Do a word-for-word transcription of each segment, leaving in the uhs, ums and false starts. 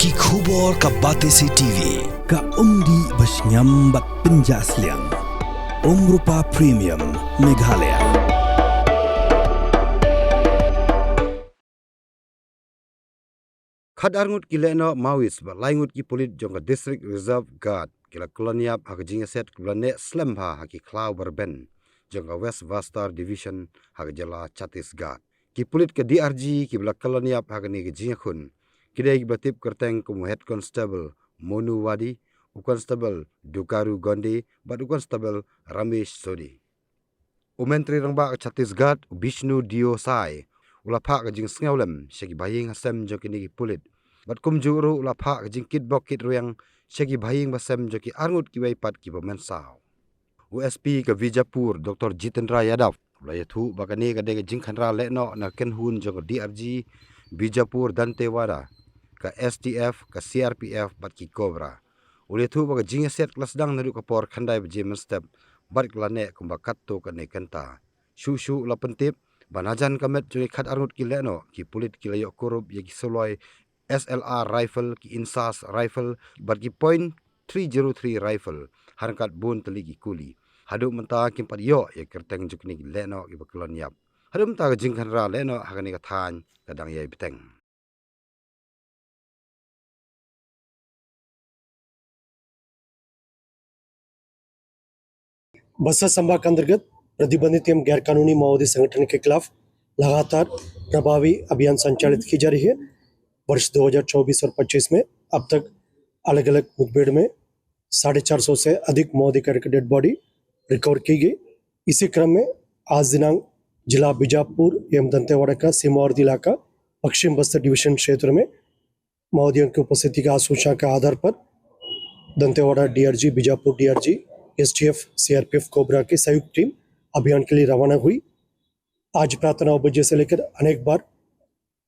Ki khubor ka Batesi T V, ka umdih bashngiam bad pynjah sliang. Umrupa Premium, Meghalaya. Khatar ngut ki lehnoh Maoist bad lai ngut ki pulit jong ka District Reserve Guard ki la kyllon ïap ha ka jingïaset kaba la neh slem bha ha ki khlaw ba rben jong ka West Bastar Division ha ka jylla Chhattisgarh. Ki pulit ka D R G kiba la kyllon ïap ha kane ka jingïakhun ki dei kiba tip kyrteng kum u Head Constable Monu Wadi, u Constable Dukaru Gonde bad u Constable Ramesh Sodi. U Myntri Rangbah ka Chhattisgarh, u Bishnu Deo Sai, u la phah ka jingsngewlem sha ki bahaïing hasem jong kine ki pulit bad kumjuh ruh u la phah ka jingkitbok kitrwiang sha ki bahaïing basem jong ki arngut kiwei pat kiba mynsaw. U S P ka Bijapur, Doctor Jitendra Yadav, u la ïathuh ba kane ka dei ka jingkhynra lehnoh na ka kynhun jong ka D R G Bijapur Dantewada, ka S T F, ka C R P F bad ki Cobra. U la ïathuh ba ka jingïaset ka la sdang naduh ka por khyndai baje mynstep bad ka la neh kumba katto katne kynta. Shuh shuh u la pyntip ba najan ka met jong ki khatar ngut ki lehnoh, ki pulit ki la ïoh kurup ïa ki suloi S L R rifle, ki INSAS rifle bad ki point three zero three rifle, ha ryngkat bun tylli ki kuli. Haduh mynta kim pat ïoh ïa ki kyrteng jong kine ki lehnoh kiba kyllon ïap. Haduh mynta ka jingkhynra lehnoh ha kane ka thaiñ ka dang ïai bteng. Bastar संभाग के अंतर्गत प्रतिबंधित एवं गैर कानूनी माओवादी संगठन के खिलाफ लगातार प्रभावी अभियान संचालित की जा रही है। वर्ष दो हज़ार चौबीस और पच्चीस में अब तक अलग-अलग मुठभेड़ में साढ़े चार सौ से अधिक माओवादी कैडर की डेड बॉडी रिकवर की गई। इसी क्रम में आज दिनांक जिला बीजापुर एवं दंतेवाड़ा का सीमावर्ती इलाका पश्चिम बस्तर डिवीजन क्षेत्र में माओवादियों की उपस्थिति की आशंका के आधार पर Dantewada DRG, Bijapur DRG, STF, CRPF COBRA की संयुक्त टीम अभियान के लिए रवाना हुई। आज प्रातः नौ बजे से लेकर अनेक बार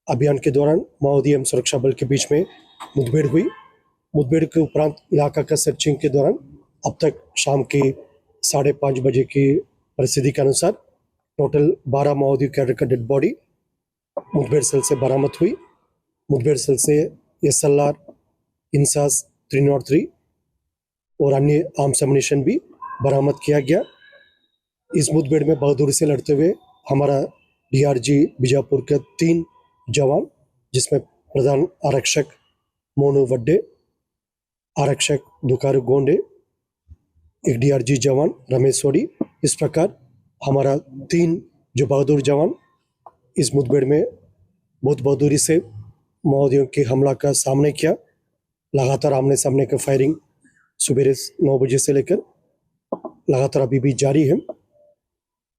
अभियान के दौरान माओवादी एवं सुरक्षा बल के बीच में मुठभेड़ हुई। मुठभेड़ के उपरांत इलाका का सर्चिंग के दौरान अब तक शाम के साढ़े पाँच बजे की परिस्थिति के अनुसार टोटल बारह माओवादी कैडर का डेड बॉडी मुठभेड़ स्थल से बरामद हुई। मुठभेड़ स्थल से एसएलआर, इंसास थ्री नॉट थ्री और अन्य आर्म्स एमिनेशन भी बरामद किया गया। इस मुठभेड़ में बहादुरी से लड़ते हुए हमारा डीआरजी बीजापुर के तीन जवान, जिसमें प्रधान आरक्षक मोनू वड्डे, आरक्षक दुकारू गोंडे, एक डीआरजी जवान रमेश सोडी, इस प्रकार हमारा तीन जो बहादुर जवान इस मुठभेड़ में बहुत बहादुरी से माओवादियों के हमला का सामने किया। लगातार आमने सामने का फायरिंग सुबह नौ बजे से लेकर लगातार अभी भी जारी है।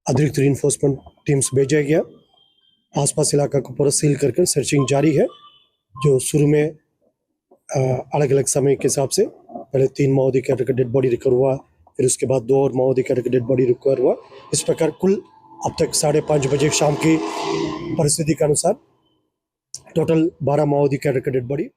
अतिरिक्त रीइंफोर्समेंट टीम्स भेजा गया। आसपास इलाका को पूरा सील कर कर सर्चिंग जारी है। जो शुरू में, अ, अलग-अलग समय के हिसाब से पहले तीन माओवादी कैडर का डेड बॉडी रिकवर हुआ, फिर उसके बाद दो और माओवादी कैडर का डेड बॉडी रिकवर हुआ। इस प्रकार कुल अब तक साढ़े पाँच बजे शाम की परिस्थिति के अनुसार टोटल बारह माओवादी कैडर का डेड बॉडी